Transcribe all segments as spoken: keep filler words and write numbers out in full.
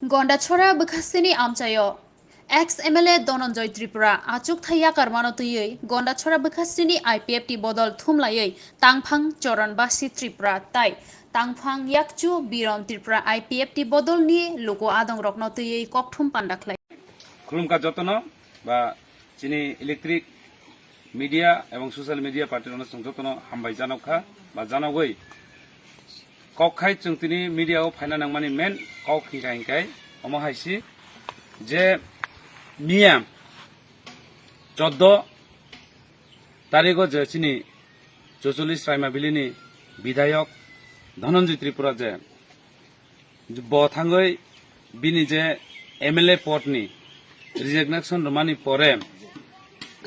Gondachora bwkhasini amchaio ex M L A Dhananjay Tripura achukthai yakarmano twiwi Gondachora bwkhasini I P F T bodol thumlaiwi tangphang Choron Basi Tripura tai tangphang yakchu Biron Tripura I P F T bodolni luku adongrokno twiwi kokthum panda khlai. Khulumkha jotono ba chini electric media ebong social media party rokno chwng jotono hambai janokha ba janogwi kok khai chwng tini media o phaina nangmani main kok hinkha hinkhai omo hai si je miya choddo tarigo je chini Chuchuli Sraima Valley-ni bidhayok Dhananjay Tripura je bo thangwi bini je M L A pod ni resignation rwmani pore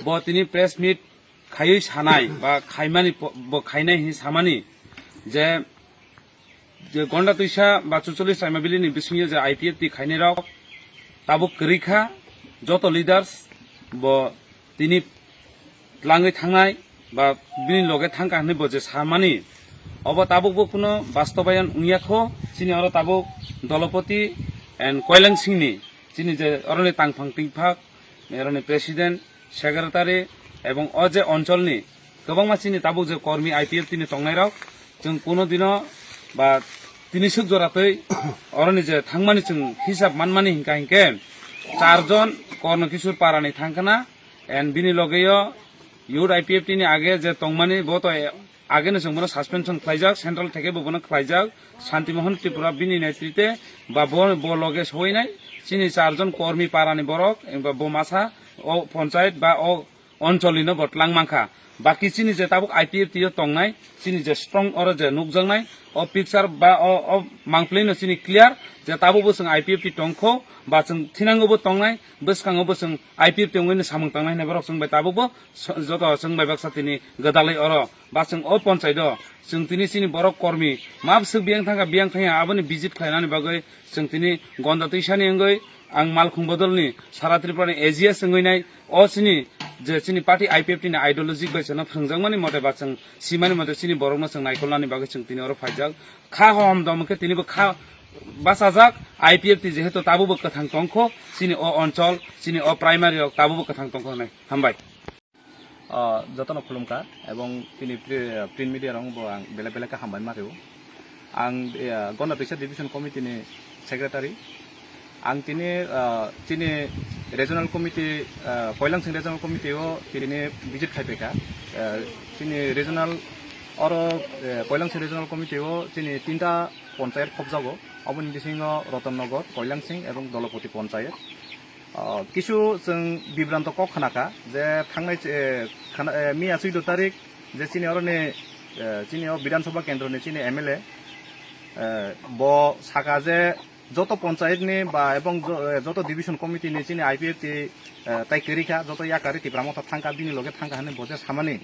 bo tini press meet khaiwi sanai ba khaimani po-, bo khainai hinwi samani je, je Gonda Twisa ba Chuchuli Sraima Valley-ni bisingo je I P F T khainai rok tabuk kwrwi kha, joto leaders bo tini tlangwi thangnai ba bini loge thangkha hinwi bo je samani, obo tabukbo kuno bastobayan wngya kho. Chini oro tabuk Dolopoti and Koilangsingni chini je oroni tangphang tingphak, oroni president, secretary ebong o je oncholni kwbangma chini tabuk je kormi I P F T ni tongnairok chwng kuno dino ba tini swk jora twi oroni je thangmani chwng hisab manmani hinkha hinkhe charjon Korno Kishore Parani thangkhana. And bini logeyo youth I P F T ni age je tongmani bo to ageno chwng bono suspension khlaijak, central theke bo bono khlaijak, Shanti Mohan Tripura bini netrite ba bo, bo loge soinai chini charjon kormi parani borok, ba bo masa o ponchayat ba o oncholni no bo tlang mankha. Baki chini je tabuk I P F T o tongnai, chini je strong oro je nukjaknai, o picture ba o, o mangpili no chini clear je tabuk bo chwng I P F T tongkho ba chwng thinango bo tongnai, bwskango bo chwng I P F T wngwi no samung tangnai hinwi borok chwng bai tabuk bo so-, joto chwng bai baksa tini gwdalwi oro ba chwng o ponchayat o chwng tini chini borok kormi ma bwswk biyang thangkha biyang thangya aboni visit khlainani bagwi chwng tini Gonda Twisani wngwi ang Malkhung Bodolni Sara Tripurani A G S wngwi nai o chini je chini party I P F T ni ideology bai chwngno phrwngjakmani mote ba chwng simani mote chini borokno chwng naikolnani bagwi chwng tini oro phaijak. Kha hohom dom khe tinibo kha bachajak I P F T jehetu tabukbo kwthang tongkho chini o onchol, chini o primary rok tabukbo kwthang tongkho hinwi. Hambai. Ah, jotono khulumkha ebong tini pri-, print media rok bo ang belai belai khe hambai ma rwo. Ang, eh, Gonda Twisa Division Committee ni secretary. Ang tini, ah, chini regional committee, ah, Koilangsing regional committee o tini visit khai phaikha. Eh, chini regional oro, eh, Koilangsing regional committee o chini tinta ponchayat khopjago. Oboni bisingo Roton Nagar, Koilangsing ebong Dolopoti ponchayat. Ah, kisu chwng bibranto kok khnakha je thangnai, eh, khana-, eh, miya suido tarik je chini oroni, eh, chini o Bidhan Sabha kendroni chini M L A, eh, bo saka je joto ponchayat ni ba ebong jo-, eh, joto division committee ni chini I P F T, eh, tai kwrwi kha, joto yakarwi Tipra Motha thangkha, bini loge thangkha hinwi bo je samani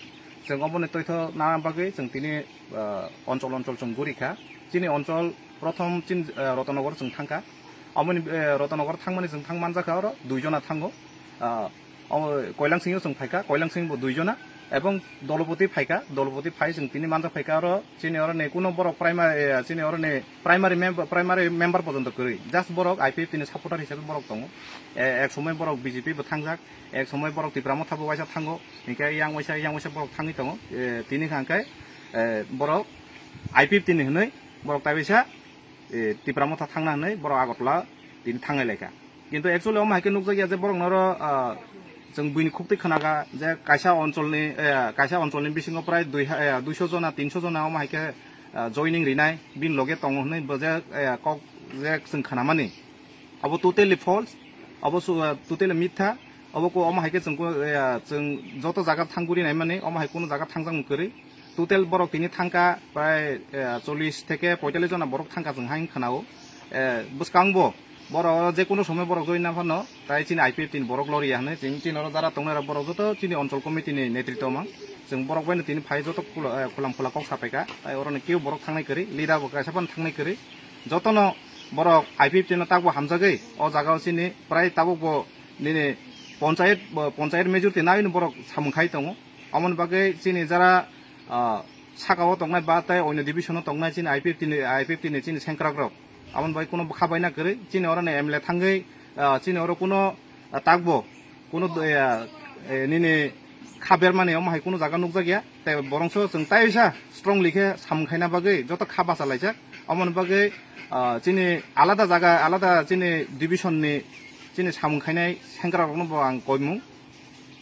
chwng oboni toitho na bagwi chwng tini, eh, onchol onchol chwng guri kha. Chini onchol prothom chin, eh, Rotanagar chwng thangkha. Amoni, eh, Rotanagar thangmani chwng thang manjakha oro dui jona thango. Ah, o Koilangsing o chwng phaikha, Koilangsing bo dui jona. Ebong Dolopoti phaikha, Dolopoti phai chwng tini manjak phaikha oro chini oroni kuno borok primary, eh, chini oroni primary member, primary member pojonto kwrwi. Just borok I P F T ni supporter hisabe borok tongo. Eh, ek somoi borok B J P bo thangjak, ek somoi borok Tipra Motha bo waisa thango. Hinkhe yang waisa, yang waisa borok thangwi tongo. Eh, tini kha hwnkhe, eh, borok I P F T ni hinwi borok tai waisa, eh, Tipra Motha thangna hinwi borok Agartala tini thanglai laikha. Kintu actually omo hai khe nukjakya je borok noro, ah, chwng buini khuktwi khwnakha je kaisa oncholni, eh, kaisa oncholni bisingo prai dui ha-, eh, duiso jona, tinso jona omo hai khe, ah, joining rinai bini loge tongo hinwi bo je, eh, kok je chwng khwnamani. Abo totally false, abo su-, ah, totally mitha. Abo ko omo hai khe chwng ko, eh, chwng joto jaga thang guri naimani, omo hai kunu jaga thangjak kwrwi. Total borok tini thangkha prai, eh, chollish theke poitallish jona borok thangkha chwng haino khwnao. Eh, bwskango borok je kunu somoi borok join na phano, tai chini I P F T ni borok loriya hinwi chini, chini oro jara tongnai rok borok joto chini onchol committee ni netritwo mang. Chwng borok bai no tini phai joto khula-, eh, khulam khula kok sapaikha. Tai oro ni keu borok thangnai kwrwi, leader bo kaisa phano thangnai kwrwi. Jotono borok I P F T no takbo hamjagwi o jaga o chini prai tabuk bo nini ponchayat, bo ponchayat majority nai no borok samung khai tongo. Omoni bagwi chini jara, ah, saka o tongnai ba tei onyo division o tongnai chini I P F T ni, I P F T ni chini sengkrak rok, Aboni bai kuno kha baina kwrwi chini oro ni M L A thangwi, ah, chini oro kuno, ah, takbo kuno, eh, eh, nini kha bermani omo hai kuno jaga nukjakya. Tei borongso chwng tai bisa strongly khe samung khaina bagwi joto kha bacha laijak. Omoni bagwi, ah, chini alada jaga, alada chini division ni chini samung khainai sengkrak rokno bo ang koimung.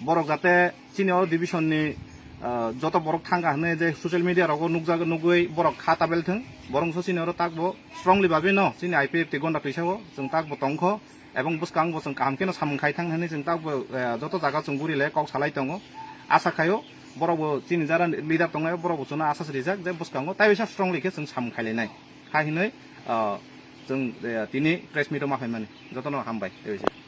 Borok jate chini o division ni, ah, joto borok thangkha hwnwi je social media rogo nukjak, nugwi borok kha tabel thung. Borongso chini oro takbo strongly babe no chini I P F T gonda twisao chwng takbo tongkho. Ebong bwskango bo chwng kaham kheno samung khai thang hwnwi chwng takbo, eh, joto jaga chwng guri le kok salai tongo. Asa khaio borok bo chini jara leader tongnai borok bo chwngno asa rijak je bwskango tai bisa strongly khe chwng samung khailainai. Ha hinwi, ah, chwng, eh, tini press meet o ma phaimani. Jotono hambai, tei bisa.